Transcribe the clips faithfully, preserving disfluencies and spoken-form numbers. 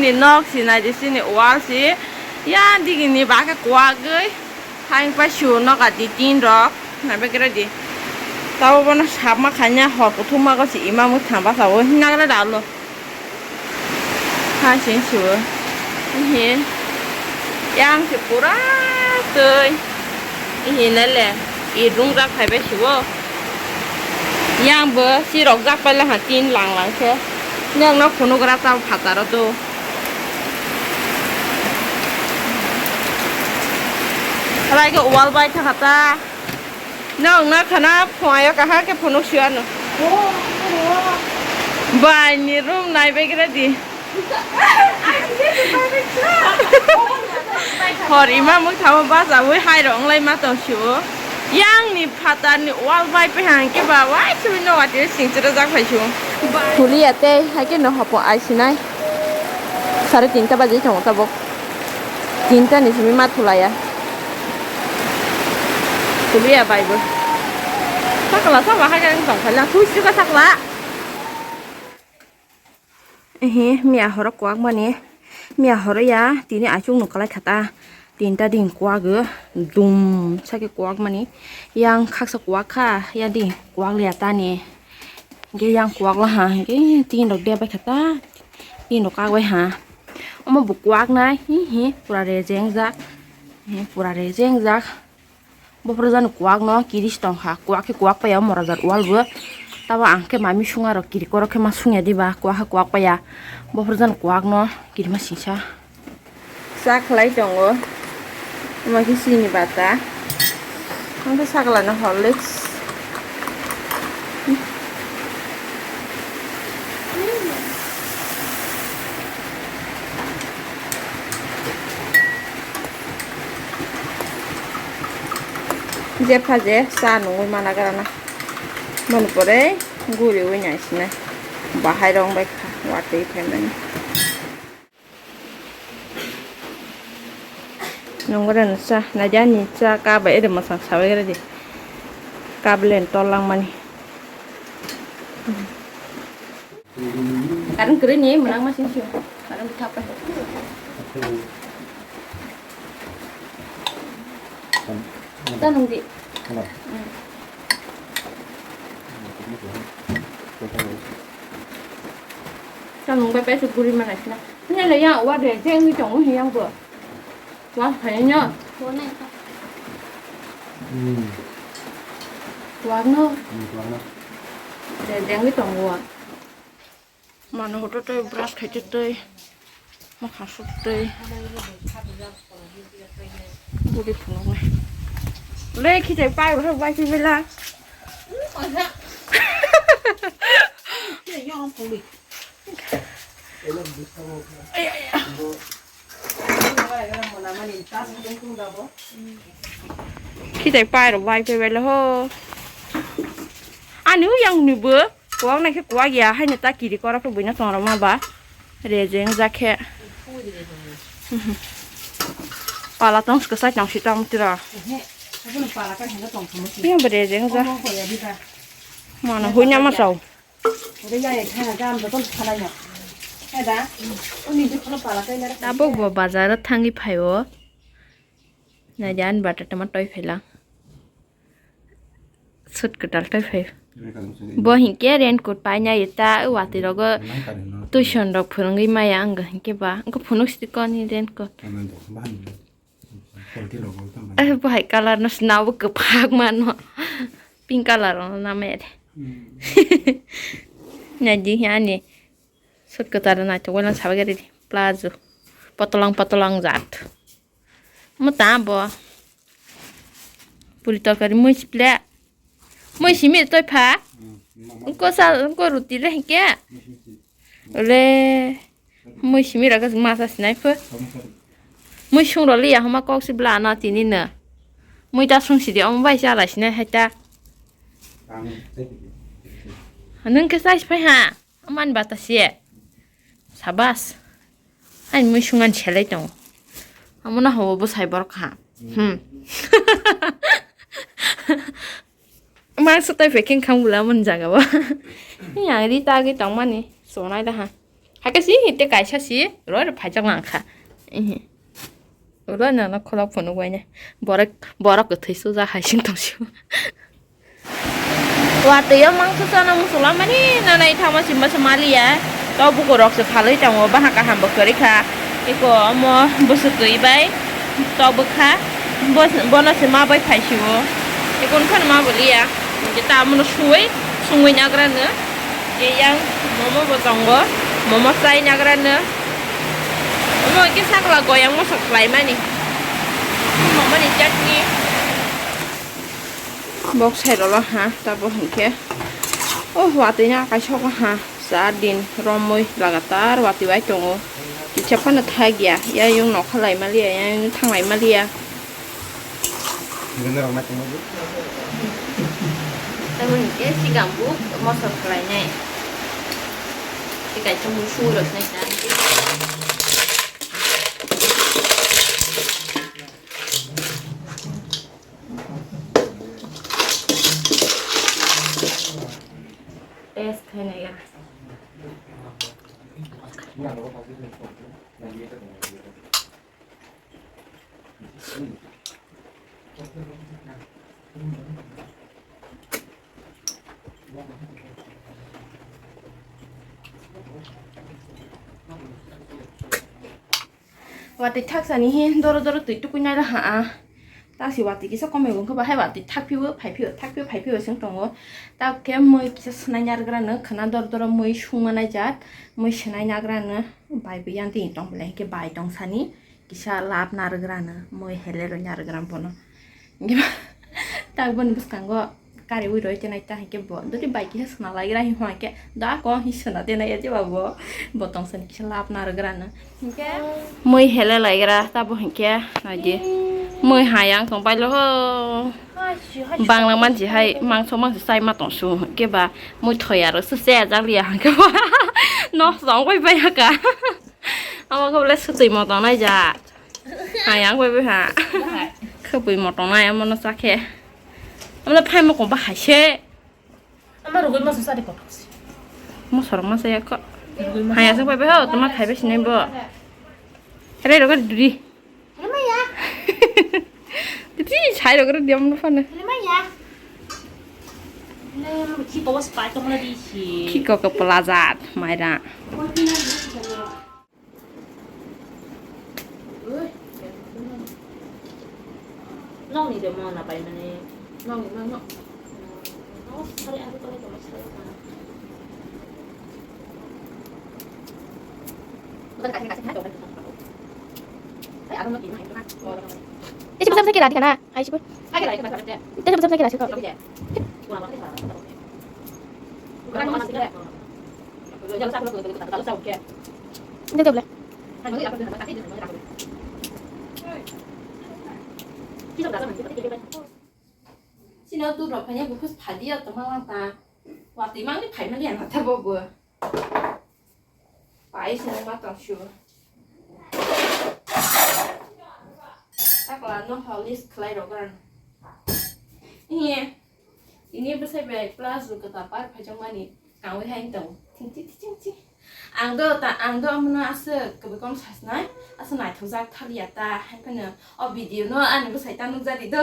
Nok si nai di sini wall si. Ya digi ni ba khe kwagwi. Haing pai su nok a di tin rok. Na be kre di. Tabo bono sap ma khanya hor kuthum ma go si ima mui thang ba sa o. Hinna kre da lo. Ha sing su. Ihi. Yang si pura twi. Ihi na le. I rung jak phai bai si o. Yang bo si rok jak pai le ha tin lang lang khe. Nok nok phunuk ra ta phataro do. Halai khe wall bai thaka ta. Nokna khana phuayo kahar khe phunuk siyano. Bai ni room nai bai kre di. Hor ima mui thamo bajawi hai rok nglai ma tong sio. Yang ni phatar ni wall bai pe hang ke ba wai sui no ati sing chira jak phai sio. Hulia tei hai ke no hopo ai sinai. Sare tinta baji tongo tabok. Tinta ni simi ma thulaya. Kuliya bai bo. Sakla sama ha khe wng tong khaila thui sika sakla. Ehe miya horo kwak mani. Miya horo ya tini achuk nuk kalai khata. Tinta din kwak o dum sake kwak mani. Yang khaksa kwak kha ya di kwak liya tani. Ge yang kwak la ha ge tin rok de bai khata. Tin rok kak bai ha. Omo bo kwak nai hi hi pura rejeng jak. Hi pura rejeng jak. Bophor jani kwak no kiris tong kha. Kwak khe kwak paya omo rajak wal bo. Tabo ang khe mami sunga rok kiri korok khe ma sungya diba kwak khe kwak paya. Bophor jani kwak no kirima singsa. Cha khlai tongo. Omo khe chini bata. Ang khe sakla no Horlicks. Jepha je cha nungwi mana gara na. Mani pore guriwi nai sinai. Bahai rong bai kha watwi phaimani. Nongora no cha, naidi ani cha kap bai ede mwsang sabai gra di. Kap len tol langmani. Karang kwrwi ni mwnang ma sing sio. Karang bwtha pai. Ta nung di. Samung bai pai su guri mana sina. Nya le yang wa de jeng ni tong hi yang bo. Wa phai nya. Hmm. Wa no. Hmm, wa no. De jeng ni tong wa. Mano hoto tei brush khai tei tei. Mokha suk tei. Budi phunuknai. Le khitai pai rw bai phi bela. Ay, ay, ay. Khitai pai rw bai phi bela ho. Ani u yang ni bo. Kuwak nai khe kuwak ya, haino ta kiri kora khe buino tongroma ba. Rejeng jak khe. Pala tong kwchai tong si tong tira. Yang bo rejeng jak. Mano huina ma sao. Tabuk bo bazar o thangwi phaio. Naidi ani bata tama toi phailang. Sut kwtal toi phai. Bo hinkhe raincoat paina ita watwi rogo tuition rok phwrwngwi maya wngkha hinkhe ba wngkha phunuk sidi koni raincoat. Eh, bo hai colour no sina bo kwphak mano. Pink colour no namaya de. Naidi ani sut kwtal naithok bai lang sabai gari plazo. Potolang potolang jat. Mo ta bo. Puri torkari mui siple. Mui simi toi pha. Ko sa ko ruti re ke. Ole. Mui simi raga masa sinai pho. Mui sung roli ya homa kok si bla na tini na. Mui ta sung sidi ong bai sa lai sinai hai ta. Nung ke sai pai ha. Aman bata si. Sabas. Ani mui sung ani selai tongo. Amo na ho bo sai borok ha. Hmm. Mangsa tai packing khang bwla mun jaga o. Yang ri tagwi tongmani sonai da ha. Ake si hite kaisa si roi roi phaijak lang kha. Ihi. Ulo nono khulok phunuk bai ne. Borok, borok kwthwi suja hai sing tong sio. Watwi o mangso chana muchunglamani nanai thangma simba se maliya. Tok bukurok se phalwi tongo, baha kaham bo kwrwi kha. Eko omo bwswtwi bai tok bwkha. Bo-, bono se ma bai phai sio. Eko wngkhano ma bo liya. Hwnkhe ta omono suwi, sungwi nagra no. Eyang momo bo tongo, momo chai nagra no. Omo hwnkhe sakla goyang moso khlaimani. Momoni chutney. Bok sai rwlo ha, tabo hwnkhe. Oh, watwi no akai sogo ha. Char din romwi lagatar watwi bai tongo. Kisa phano thagya, ya yung nokha lai maliya, ya yung thanglai maliya. Tamoni hwnkhe sikang buk mosok khlainai. Tei kaisa mui sui rwknai ta. Test khainai ya. Watwi thaksani hi doro doro twi tukui nai ha. Tasi watwi kisa komai bo wngkha bahai watwi thakphio phaiphio thakphio phaiphio seng tongo. Takhe mui kisa swnai narwgrano khwna dor doro mui sungma naijak mui swnai nagrano bai bo yang tini tong belai hwnkhe bai tong sani kisa lab narwgrano mui hele roi narwgrano bono. Tak boni bwskango kariui roi tenai ta hwnkhe bo dori bai kisa swnalaigra hi hwnkhe da ko hi swnade nai ya jeba bo bo tong sani kisa lab narwgrano. Mui hele laigra tabo hinkhe naidi. Mui hayang tong pailo ho. Bangla manji hai mangso mangso chai ma tong su hinkhe ba mui thoya ro su se jak liya hinkhe ba. Nok song bai bai haka. Amo khe bole sutui mo tong nai ja. Hayang bai bai ha. Khapui mo tong nai amo no chakhe. Amo phai mo kong ba hai se. Ama rugui masa sari kotok si. Mo sorok masa ya ko. Rugui masa. Haya se bai bai ho toma thai bai sinai bo. Re rok duri. Hello maya. Titi sai rok diam no fana. Hello maya. Hello, ki bawa sepai to mana di si. Ki kok pelazat, Maira. Nokni de mona pai mani. Nokni, nok, nok. Oh, sorry, aku tadi kamu sorry, Kak. Bukan kasih, kasih, kasih. Eh, aku mau gimana itu, Kak? Oh, iya. Ini siapa, siapa kira di sana? Ayo, siapa? Lagi, lagi, lagi. Itu siapa, siapa kira sih, Kak? Iya. Kurang apa sih, Kak? Jangan sampai lu, lu, lu, lu, lu, lu, lu, lu. Ini dia, Bla. Sino tu rok phanya bukhus phadi ya tama lang ta. Wati mang ni phai mali ana ta bo bo. Pai sino ma tong shu. Takla no holis khlai rok ran. Iya. Ini bwsai bai plus rwkha ta par phaijakmani kangwi hai tong. Ting ting ting ting ting. Ang do ta, ang do amno aswk kwbwi kom sasnai, aswk naithokjak thaliya ta, hai phano o video no ani bwsai ta nukjadi do.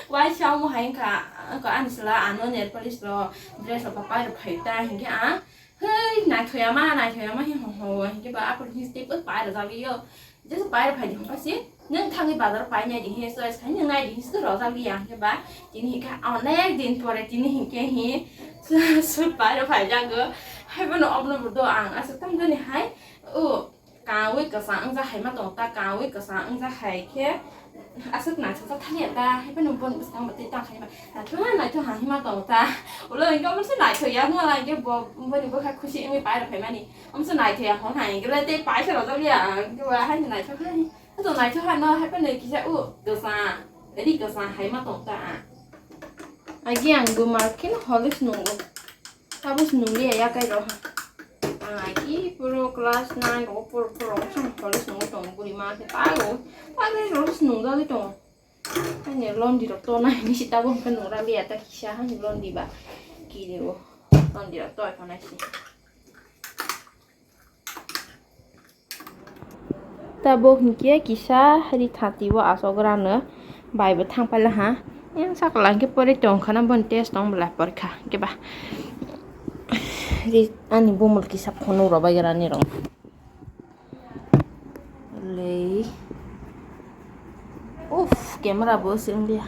Waisa omo hai wngkha, wngkha ani chwla ano nail polish rok, dress rok papai rok phai ta hinkhe ang, "Hei, naithoyama, naithoyama," hi hong hong o, hinkhe ba aphuru hinkhe tei pai rwjagwi o. Jesa pai rok phai di hongkha si, nwng thangwi bazar pai nai di hinkhe choice khai nwng nai di hinkhe rojak liya hinkhe ba tini hinkhe onek din pore tini hinkhe hi sut pai rok phai jago. Hai bono obono bo do ang aswk tamo jani hai o kawi kwchang wngjak hai ma tongo ta, kawi kwchang wngjak hai khe aswk naithok jak thani ta hai bono boni bwskango tei ta khai ba naithok ha naithok ha hima tongo ta. Ulo hinkhe omo se naithok ya wngla hinkhe bo boni bwkha khusi wngwi pai rok phai mani. Omo se naithok ya hwn hai, hwnkhe le tei paisa rojak ya, hwnkhe ba haino naithok hai. Ato naithok hai no hai phano kisa o kwchang, ri kwchang hai ma tong ta. Agi ang bo mar khe no hole se nungo. Abo se nung liya ya kai rok ha. Ang agi puro class nine rok puro puro rok sam hole se nungo tong buri ma khe ta o. Ta khe rok se nung jagwi tongo. Ani londi rok to nai ni si ta bo hwnkhe nung ra liya ta kisa hani londi ba kiri o. Londi rok to ai phano si. Tabuk hinkhe kisa ri thati o asok rano bai bo thang paila ha. Yang sakla hinkhe pore tong khana bon test tong bwla porkha hinkhe ba. Ri ani bumul kisa phunuk rw bai rani rw. Lei. Uff, camera bo se wngya.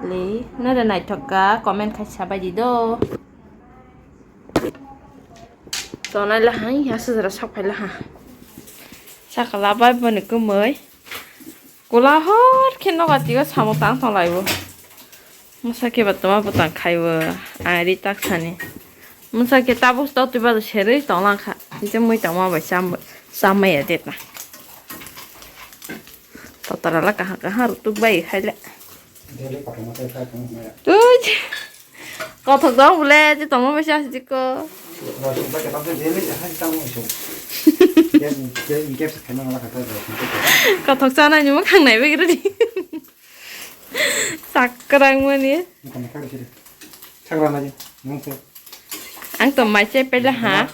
Lei, nare naithok ka comment khai sabai di do. Tonai lahai, aswk jora sak phai laha. Sakala bai boni kwmwi. Kula hor khe noga tigo samung tang tong laibo. Mwsa khe ba toma bwtang khaibo. Ari tak sani. Mwsa khe tabuk totwi ba serwi tong lang kha. Tei mui tongma bai cham-, chamaya de ta. Totara la kaha kaha rutuk bai khai le. Tui. Kothok dong bole, je tongma bai chasi dikko. Kothok chanai ni mwkhang nai bai rwdi. Sakrang mani. Ang to mai chai pele ha.